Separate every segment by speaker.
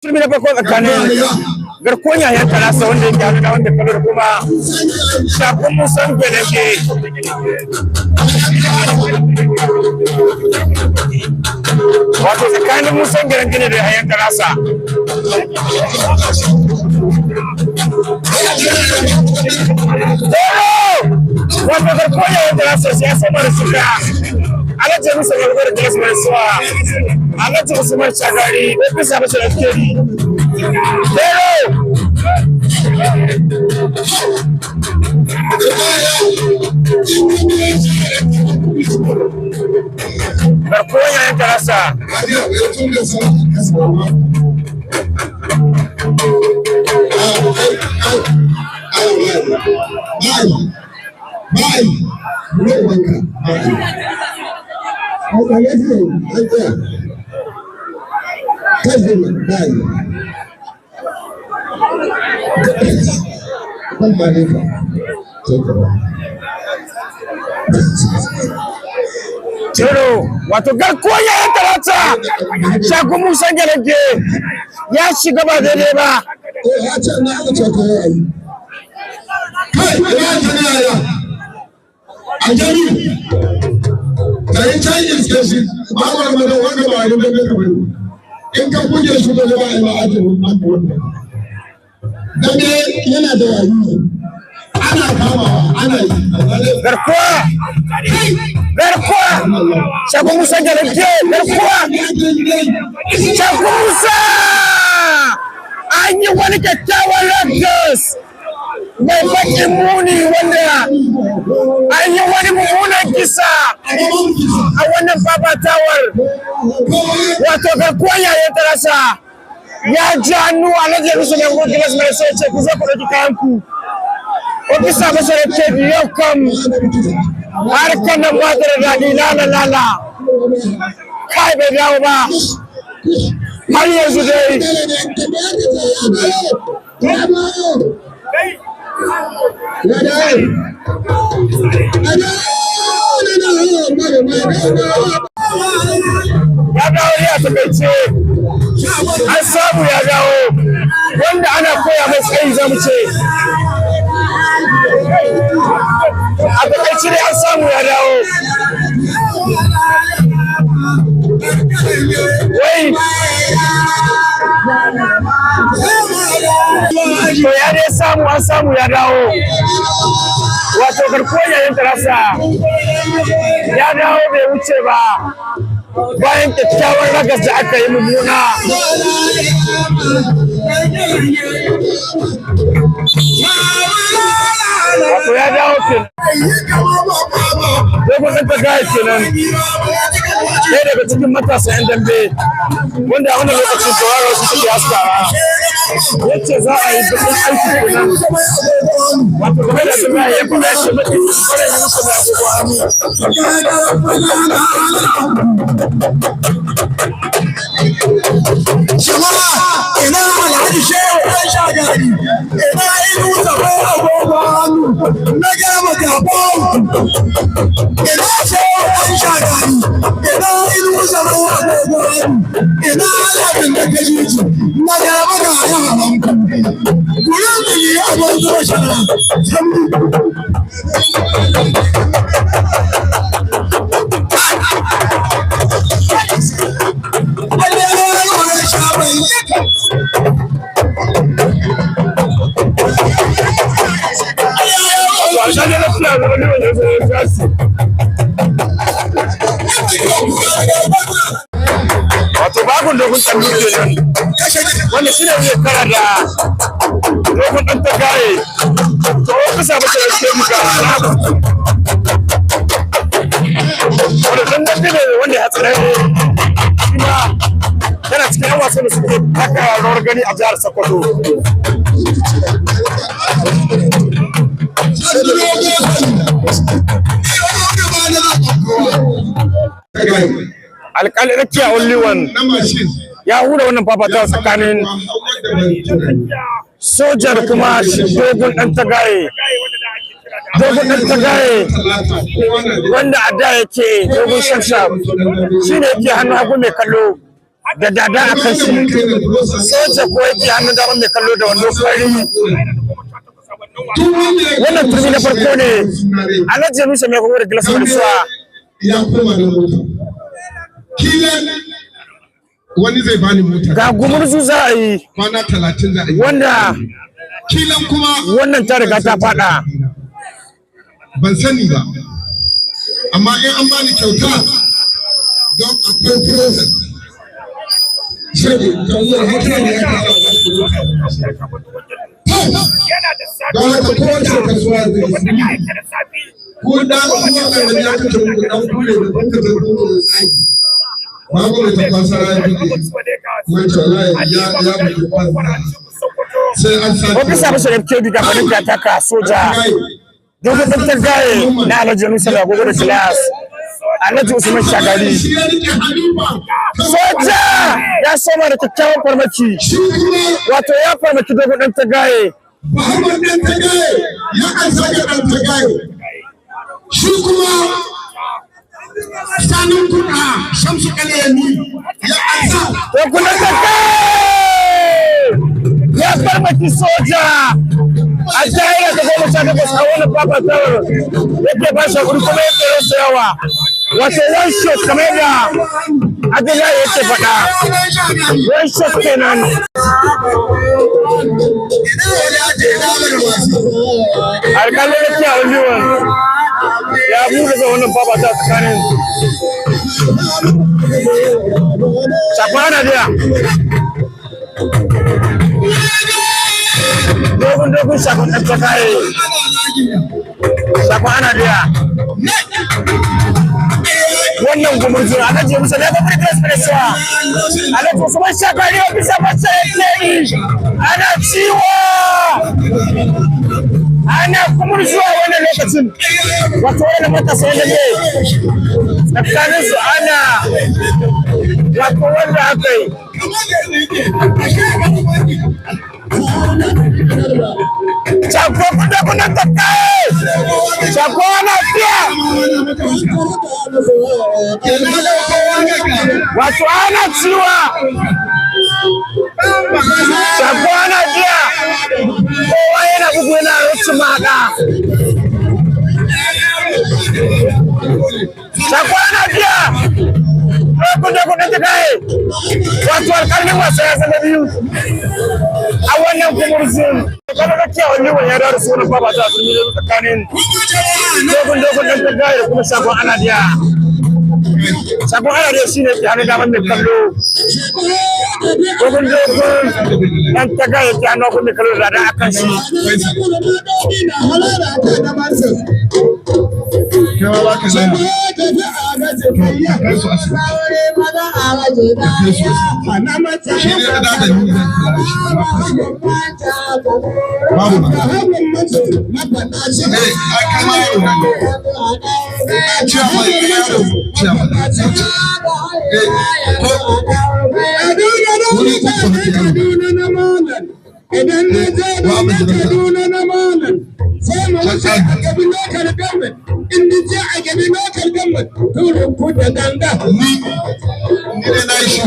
Speaker 1: Turmi na farko tsakanin garkuwan yayan Tarasa, wanda yake hannu da wanda kallo, da kuma Shafin Musan Gelenge. Wato tsakanin Musan Gelenge ne da yayan Tarasa. Wato garkuwan yayan Tarasa sai ya sama da suka Alhaji Musa Garkuwar da Gilas mai suwa Alhaji Usman Shagari bai bisa masa da keri. Pero! Garkuwan yayan Tarasa. Cero, wato garkuwar yayan Talata, Shagun Musan Gelenge ya shiga ba daidai ba.
Speaker 2: Ya ce na aka ce kayan ayi. Kai, ina jini yaya. A jami, ka yi can iske shi, ba ma da wanda ba a yi da ka bari. In ka buge shi ba za a yi ba a ce an wannan. Dambe yana da wayo. Ana kamawa, ana yi.
Speaker 1: Garkuwa! Garkuwa! Shagun Musan Gelenge, garkuwa! Shagun Musa! An yi wani kyakkyawan ragas mai bakin muni, wanda an yi wani mummunan kisa a wannan fafatawar. Wato garkuwar yayin Tarasa ya ji hannu Alhaji Yusuf mai gudu gilas mai sai ce ku zo ku ɗauki kayan ku. Ofisa masa da ke yau kam harkar nan ba ta da daɗi, lala lala. Kai, bai dawo ba har yanzu dai. Ya dawo ne a takaice, an samu ya dawo, wanda ana koya mai tsayi, za mu ce a takaice dai an samu ya dawo. Wai to ya dai samu, an samu ya dawo. Wato garkuwar yayin Tarasa ya dawo, bai wuce ba bayan kyakkyawan ragas da aka yi mummuna. Wato ya dawo kenan, dogon ɗan tagaya kenan, ɗaya daga cikin matasan 'yan dambe wanda a wannan lokacin tauraro su suke haskawa, yace za a yi bakin aiki kenan. Wato game da su ya faɗa shi mafi kwarai yi musu mai agogo hannu.
Speaker 2: Jama'a, ina Alhaji Shehu ɗan Shagari, ina Ilu Zabo agogo hannu, na gama gabo. Ina Shehu ɗan Shagari, ina Ilu Zabo agogo hannu, ina Alhajin da Kajiji, na gama ga yaran gurin da yi abin zuwa shara.
Speaker 1: Wato alƙali na kula da wani wanda ya zo ya tashi. Wato babun dogon tsallu kenan, wanda shi ne zai kara da dogon ɗan tagaye. To ofisa ba ta rage muka wanda ɗan dambe ne wanda ya tsare shi ma yana cikin yan wasan da suke taka rawar gani a jihar Sokoto. Alƙali rakiya only one ya hura wannan fafatawa tsakanin soja da kuma dogon ɗan tagaye. Dogon ɗan tagaye, wanda a da yake dogon shafshaf, shi ne yake hannu hagu mai kallo. Da dada a kan shi. Soja ko yake hannun dama mai kallo da wando fari. Wannan turmi na farko ne. Alhaji Yunusa mai agogo da gilas mai suwa.
Speaker 3: Ya koma da mota. Kilan wani zai bani mota.
Speaker 1: Ga gumurzu za a yi.
Speaker 3: Kwana 30 za a yi.
Speaker 1: Wanda
Speaker 3: Kilan kuma
Speaker 1: wannan ta riga ta fada.
Speaker 3: Ban sani ba. Amma in an bani kyauta don akwai process. Sai da ya don haka kowace kasuwa zai yi. Ko da kuma da wani ya kace muku dan kure da kuka ta kuka da tsaki. Ba ku da tafasara ya buge. Wancan wallahi ya buge kwanza. Sai an sake.
Speaker 1: Ofisa Bashir FKD ga farin ta taka soja. Dogon ɗan gaye na Alhaji Yunusa mai agogo da gilas. Alhaji Usman Shagari.
Speaker 3: Shi ya rike Halifa.
Speaker 1: Soja ya soma da kyakkyawan farmaki.
Speaker 3: Shi kuma
Speaker 1: Wato ya farmaki dogon ɗan tagaye.
Speaker 3: Muhammad ɗan tagaye ya ansa ga ɗan tagaye. Shi kuma Sanin Kuɗa Shamsu Kalemi ya ansa.
Speaker 1: Dogon ɗan tagaye! Ya farmaki soja! A daira ta 18 a wannan fafatawar yake ba shi hakuri kuma yake rasa yawa. Wato one shot kamar yadda Abdullahi yake faɗa. One shot kenan. Alƙalin da ke a Liwan ya buɗe ga wannan fafata tsakanin Sakwana biya. Dogon dogon sakon ɗan takaye. Sakon ana biya. Wannan gumurzu Alhaji Musa ne babbar grace pressure. Alhaji Usman Shakari ya bisa masa yake yi. Ana ciwo. Ana gumurzu a wannan lokacin. Wato wannan matasa wanda ne tsakanin su ana wato wanda aka yi. Chako kuda kuna takai. Chako ana pia. Wato ana ciwa. Chako ana biya. Kowa yana bugu yana rutsu maka. Chako ana biya. Kuda kuna takai. Wato alƙalin wasa ya zama biyu. A wannan gumurzun. Kada da kiyawa liwan ya dawo da sunan baba ta turmi da tsakanin dogon dogon ɗan tagaye da kuma shagon ana biya. Shagon ana biya shine ke hannun daman mai kallo. Dogon dogon ɗan tagaye ke hannun hagu mai kallo da dada akan shi.
Speaker 3: Kai ba ka sani. Kai su asibiti. Kai su asibiti. Shi ne da da ni zan kula da shi. Babu magana. Eh, ai kai ma yaro na ne. Ciyaman yaro. Ciyaman. Eh, ko wuri uku haka yaro.
Speaker 4: Idan na je
Speaker 3: Wa mu
Speaker 4: na
Speaker 3: gidanka.
Speaker 4: Kaduna na malam sai mu wuce a gabi local government, in ni je a gabi local government turin ku da ganga.
Speaker 3: Ni dai na yi shi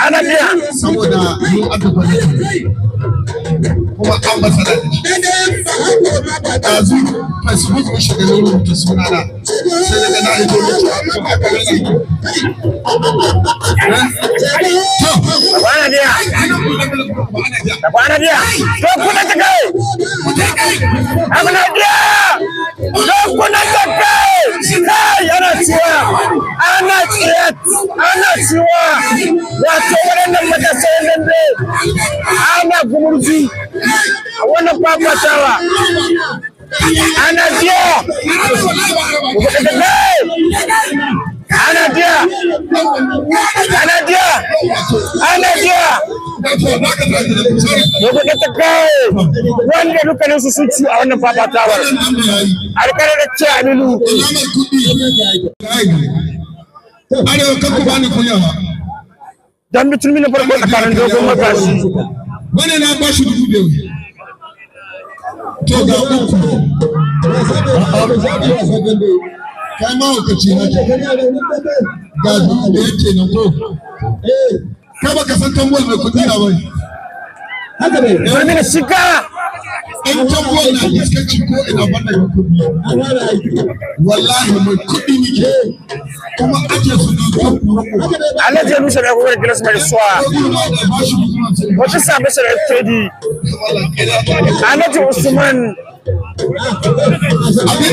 Speaker 1: Ana biya.
Speaker 3: Saboda mu aka faɗi kuma an masana da shi. Ɗazu Facebook mun shiga na rubuta sunana sai daga na yi dole to aka rage. To,
Speaker 1: Ana biya. Ana biya. To kuna ta kai. Ana biya. To kuna ta kai. Kai ana ciwa. Ana ciwa. Ana ciwa. Wato waɗannan matasa yan dambe. Ana gumurzu. A wannan fafatawa. Ana biya. Kai. Ana biya. Ana biya. Ana biya. Dogon ta kai wanda dukkaninsu sun ci a wannan fafatawar. Alƙalar da ce Aminu.
Speaker 3: Arewa kan ku bani kunya ba.
Speaker 1: Dan bitulmi na farko tsakanin dogon matashi.
Speaker 3: Wannan na ba shi 5,000. To ga uku. Kai ma hukaci na ke. Ga 5,000 kenan ko. Kai baka san tambuwal mai kuɗi na bai.
Speaker 4: Haka ne.
Speaker 1: Zurmi da shiga.
Speaker 3: In tambuwal na iskanci ko ina banda mai kuɗi. Wallahi mai kuɗi nike. Kuma ake su dokin kura.
Speaker 1: Alhaji Yunusa mai agogo da gilas mai suwa. Wata sami sarar kedi. Alhaji Usman
Speaker 3: Abin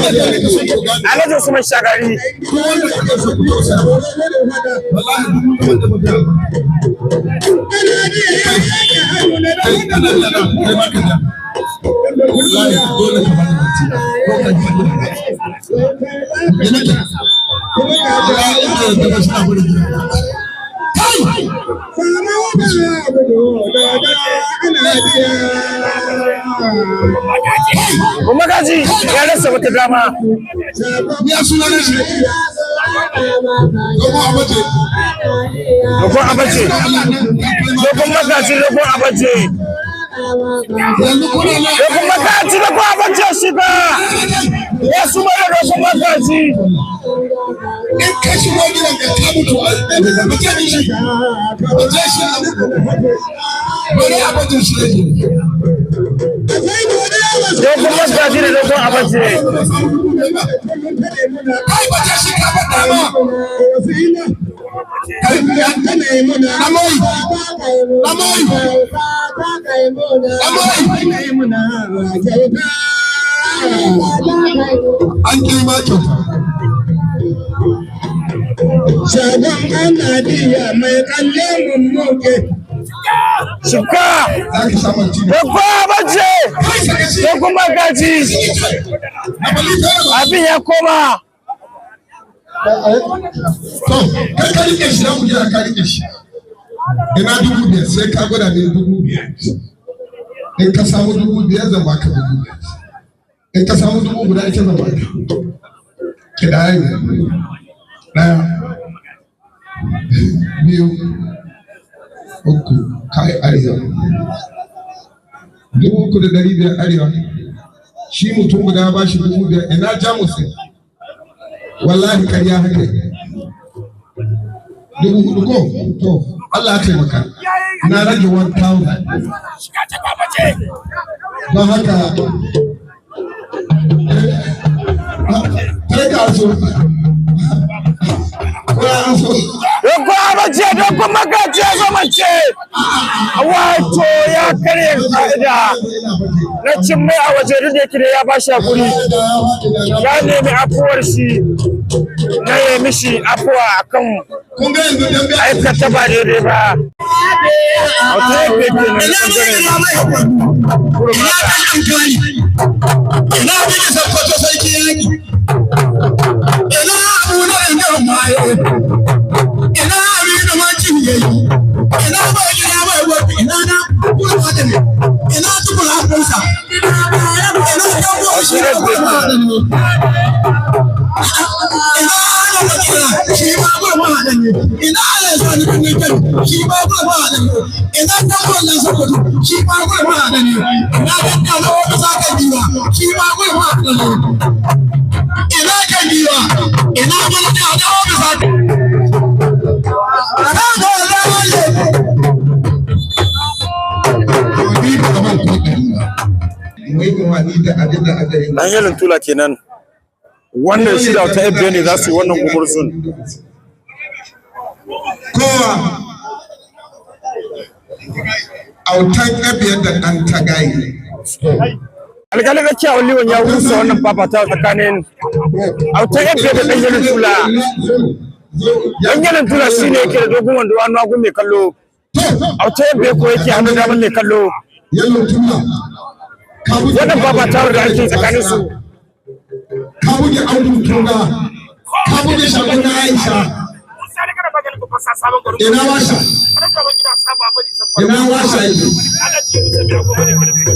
Speaker 3: da kake so ku gane.
Speaker 1: Alhaji Usman Shagari.
Speaker 3: Ko wanda kake so ku tausaya. Wallahi duk wanda ba ka. Kai nan nan nan kai ba ka da. Wallahi dole ka bani mutum. Ko ka ji wani. Ina ke. Wallahi ina da ba shi abu da gida. Kai!
Speaker 1: Magaji ya rasa wata dama.
Speaker 3: Ni a suna ne shi. Dogon abace.
Speaker 1: Dogon abace. Dogon magaji dogon abace.
Speaker 3: Yanzu kuna nan.
Speaker 1: Dogon magaji dogon abace shiga. Ya suma da dogon magaji.
Speaker 3: In ka shigo gidan ka ka mutu a mace shi. Mace shi a mutu. Bari a baje shi yake.
Speaker 1: Dogon magaji da dogon abace.
Speaker 3: Kai baje shi ka faɗa ma. Kai Amoi. Amoi. Amoi. An ƙi ma kyauta.
Speaker 4: Shagon ana biya mai kalle mummuke.
Speaker 1: Shiga.
Speaker 3: Za ka sha martini.
Speaker 1: Dogon abace.
Speaker 3: Kai saka shi.
Speaker 1: Dogon magaji.
Speaker 3: Na bali ta ba.
Speaker 1: Abin ya koma.
Speaker 3: To, kai ka rike shi, za mu jira ka rike shi. Ina 5,000 sai ka gwada min 5,000. In ka samu 5,000 zan baka 5,000. In ka samu 1,000 ita zan baka. Kidaya ne. Ɗaya, biyu, uku, kai arewa. 3,500 arewa. Shi mutum guda ya bashi 5,000 ina Jamus ne. Wallahi karya haka. 4,000 ko? To, Allah ya taimaka. Na rage 1,000. Don haka, kai ka so. Ko ya so.
Speaker 1: Dogon abace dogon magaji ya zo mace. Wato ya karya ka'ida. Na cin mai a waje duk da yake da ya bashi hakuri. Ya nemi afuwar shi. Na yi mishi afuwa akan
Speaker 3: Kun ga yanzu dan biya.
Speaker 1: aikata ba daidai ba. Wata yadda ke nan ɓangaren kurmata.
Speaker 2: Ina bige sakkwato sarki yaki. Ina abu na inda maye. Ina aminu mancin yayi. Ina bai gida bai wafi. Ina na kurma da ne. Ina tukura musa. Ina dabbo shi na kurma da ne. Ina ana makira shi ma kurma da ne. Ina ala sani bin kai shi ma kurma da ne. Ina dabbo nan sakkwato shi ma kurma da ne. Ina danka na wata saka biwa shi ma kurma da ne. Ina kan giwa ina mulka da ofisa
Speaker 3: Ni ba man ko ɗari ba. Mu yi umarni da abin da aka yi.
Speaker 1: Dan yalin tula kenan. Wannan shi da wata FBA ne za su yi wannan gumurzun.
Speaker 3: Kowa autan ƙabiyar da ɗan tagayi.
Speaker 1: Alƙalin tsakiya Oliwon ya rusa wannan fafatawa tsakanin autan FBA da ɗan yalin tula. Ɗan yalin tula shi ne yake da dogon wando hannu hagu mai kallo. Autan FBA ko yake hannun daman mai kallo.
Speaker 3: Yallo tula. Ka buge
Speaker 1: Wannan fafatawar da ake tsakanin su.
Speaker 3: Ka buge Audu Tunga. Ka buge Shagun na Aisha. Ina washa. Ina washa yake.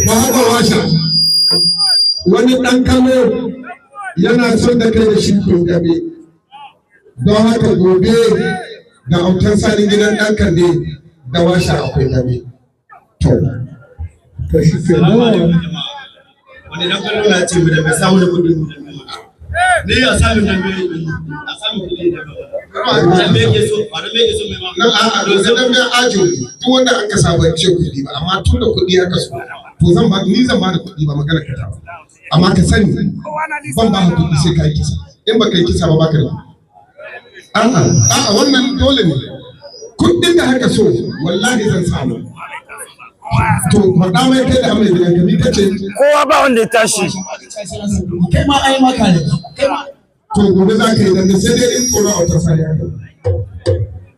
Speaker 3: Ba washa. Wani ɗan Kano yana son da kai da shi gobe. Don haka gobe da autan sani gidan ɗan kande da washa akwai gabe. To.
Speaker 4: To shi ke nan.
Speaker 5: Wani dan kallo na ce mu da bai samu da kuɗi mu da ni a sami dambe a sami kuɗi da
Speaker 3: Na a'a, to dan dan ajo duk wanda an ka saba ce kuɗi ba, amma tun da kuɗi aka so, to zan ba, ni zan ba da kuɗi, ba magana ka ta ba. Amma ka sani, ban ba ka kuɗi sai ka yi kisa. In ba ka yi kisa ba, baka da kuɗi. A'a, a'a, wannan dole ne. Kuɗin da haka so, wallahi zan samu. To faɗa mai, kai da amma gidan ka, ni kace.
Speaker 1: Kowa ba wanda ya tashi.
Speaker 2: Kai ma ai maka ne. Kai ma.
Speaker 3: To gobe za ka yi dambe, sai dai in tsoro a wata sariya.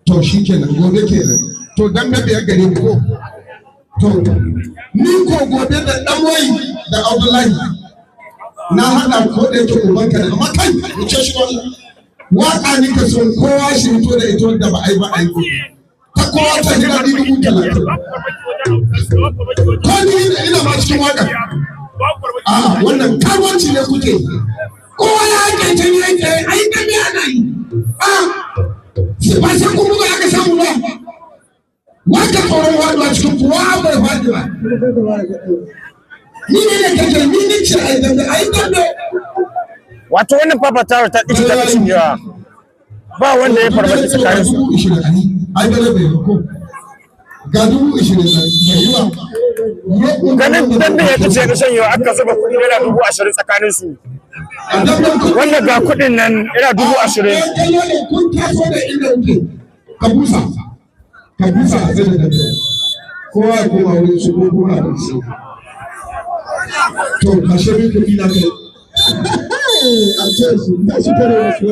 Speaker 3: To shi kenan, gobe kenan. To dambe biyar gare mu ko? To ni ko gobe da dan wai da Abdullahi na haɗa, ko da yake ubanka ne, amma kai wuce shi. Wannan waka ni ka so kowa shi fito da ita, wanda ba a yi ba a yi gobe. Ta kowa ta hira ni 30,000 ko ni ina ma cikin waka. A'a, wannan karuwanci ne kuke.
Speaker 4: Kowa ya ake can ya ke ai dan me ana yi a ba sai kun buga aka samu ba. Waka tsoron waduwa cikin kuwa bai faɗi ba. Ni ne ne kake ni ni ce ai dambe, ai dambe.
Speaker 1: Wato wannan fafatawar ta ƙi ta cinyewa, ba wanda ya farmaki tsakanin su.
Speaker 3: 20,000 ali, ai dole bai ba ko ga 20,000 nan bai yi ba.
Speaker 1: Ganin dambe ya ƙi ya shanyewa, aka zuba kuɗi naira 20,000 tsakanin su,
Speaker 3: A damben kuɗi.
Speaker 1: Wanda ga kuɗin nan naira 20,000.
Speaker 3: Ɗan kallo ne kun taso da inda kuke. Ka busa, ka busa a tsaye da dambe. Kowa ya koma wurin su ko kuma a su. To kashe min kuɗi na kai.
Speaker 4: A ce su ta shi kare wasu.